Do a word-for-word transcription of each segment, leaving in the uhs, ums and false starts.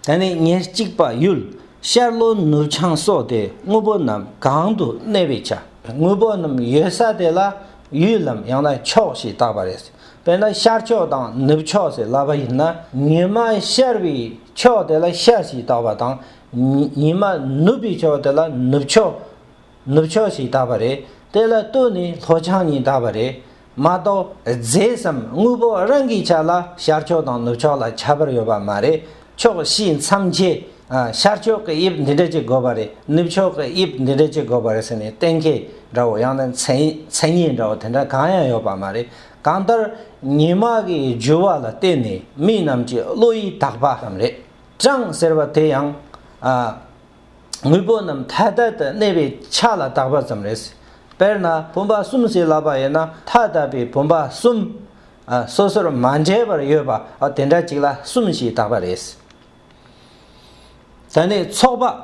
དེ་ནས་ཉེར་གཅིག་པ་ཡུལ། ཤར་ལྷོ་ནུབ་བྱང་སོགས་ཏེ། དངོས་པོ་རྣམས་གང་དུ་གནས་པའི་ཆ། དངོས་པོ་རྣམས་ཡོད་ས་དེ་ལ་ཡུལ་ལམ་ཡང་ན་ཕྱོགས་ཞེས་བཏགས་པ་རེད། དཔེར་ན་ཤར་ཕྱོགས་དང་ནུབ་ཕྱོགས་ཟེར་ལབ་པ་ཡིན་ན། ཉི་མ་ཤར་བའི་ཕྱོགས་དེ་ལ་ཤར་ཞེས་བཏགས་པ་དང་། ཉི་ཉི་མ་ནུབ་པའི་ཕྱོགས་དེ་ལ་ནུབ་ཕྱོགས། ནུབ་ཕྱོགས་ཞེས་བཏགས་པ་རེད། དེ་ལ་ལྟོས་ནས་ལྷོ་བྱང་གཉིས་བཏགས་པ་རེད། མ་གཏོགས་རྫས་སམ་དངོས་པོ་རང་གི་ཆ་ལ་ཤར་ཕྱོགས་དང་ནུབ་ཕྱོགས་ལ་ཁྱད་པར་ཡོད་པ་མ་རེད། ཕྱོགས་བཞི་མཚམས་བཅད། ཨ། ཤར་ཕྱོགས་ཀྱི་དབྱིབས་འདི་འདྲ་ཅིག་དགོས་པ་རེད། ནུབ་ཕྱོགས་ཀྱི་དབྱིབས་འདི་འདྲ་ཅིག་དགོས་པ་རེད་ཟེར་ནས་གཏན་འཁེལ་འདྲ་བོ། ཡང་ན་མཚན་མཚན་ཉིད་འདྲ་བོ་དེ་འདྲ་གང་ཡང་ཡོད་པ་མ་རེད། གང་ལྟར་ཉི་མ་གི་རྒྱུ་བ་ལ་བརྟེན་ནས་མི་རྣམས་ཀྱི་བློ་ཡིས་དག་པ་ཙམ་རེད། གྲངས་ཟེར་བ་དེ་ཡང་། ཨ། དངོས་པོ་རྣམས་ཐ་དད་དུ་གནས་པའི་ཆ་ལ་བཏགས་པ་ཙམ་རེད། དཔེར་ན་བུམ་པ་གསུམ་ཞེས་ལབ་པ་ཡིན་ན། ཐ་དད་པའི་བུམ་པ་གསུམ། ཨ། སོ་སོར་མ་འདྲེས་པར་ཡོད་པ། ཨ། དེ་འདྲ་ཅིག་ལ་གསུམ་ཞེས་བཏགས་པ་རེད། དེ་ནས་ཚོགས་པ།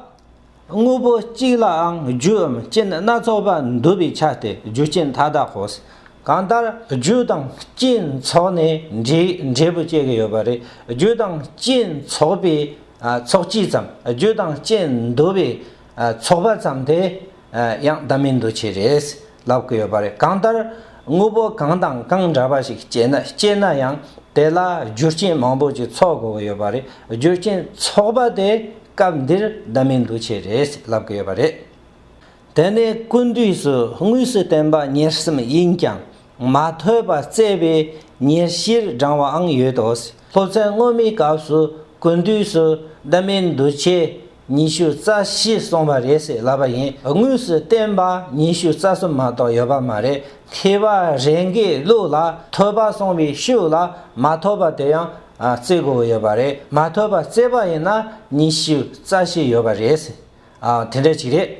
དངོས་པོ་གཅིག་ལའང་རྒྱུའམ་རྐྱེན་སྣ་ཚོགས་པ་འདུ་བའི་ཆ་སྟེ་རྒྱུ་རྐྱེན་མཐའ་དག་གོ། གང་ལྟར་རྒྱུ་དང་རྐྱེན་ཚོགས་ནས་འབྲས་འབྲས་བུ་སྐྱེ་གི་ཡོད་པ་རེད། རྒྱུ་དང་རྐྱེན་ཚོགས་པའི། ཨ། ཚོགས་སྤྱི་ཙམ། རྒྱུ་དང་རྐྱེན་འདུ་བའི། ཨ། ཚོགས་པ་ཙམ་དེ། ཨ། ཡང་བདག་མེད་འདུ་བྱེད་རེད་ལབ་ཀྱི་ཡོད་པ་རེད། གང་ལྟར་དངོས་པོ་གང་དང་གང་འདྲ་བ་ཞིག་སྐྱེ་ན་སྐྱེ་ན་ཡང་དེ་ལ་རྒྱུ་རྐྱེན་མང་པོ་ཅིག་ཚོགས་དགོས་ཀྱི་ཡོད་པ་རེད། རྒྱུ་རྐྱེན་ཚོགས་པ་དེ་སྐབས་འདིར་བདག་མེད་འདུ་བྱེད་རེད་ལབ་ཀྱི་ཡོད་པ་རེད། དེ་ནས་ཀུན་བཏུས་སུ་དངོས་སུ་བསྟན་པ་ཉེར་གསུམ་ཡིན་ཀྱང་། མ་ཐོས་པ་བཙལ་བས་ཉེར་བཞིར་བགྲང་བའང་ཡོད་དོ། སློབ་ཚན་སྔོན་མའི་སྐབས་སུ་ཀུན་བཏུས་སུ་བདག་མེད་འདུ་བྱེད་ཉི་ཤུ་རྩ་བཞི་གསུངས་པ་རེད་ཟེར་ལབ་པ་ཡིན། དངོས་སུ་བསྟན་པ་ཉི་ཤུ་རྩ་གསུམ་མ་གཏོགས་ཡོད་པ་མ་རེད། ཐེག་པ་རེ་འགའི་ལུགས་ལ་ཐོས་པ་གསུངས་པའི་ཤུགས་ལ་མ་ཐོས་པ་དེ་ཡང་། ཨ། བཙལ་དགོས་ཀྱི་ཡོད་པ་རེད། མ་ཐོས་པ་བཙལ་བ་ཡིན་ན་ཉི་ཤུ་རྩ་བཞི་ཡོད་པ་རེད། ཨ། དེ་འདྲ་ཅིག་རེད།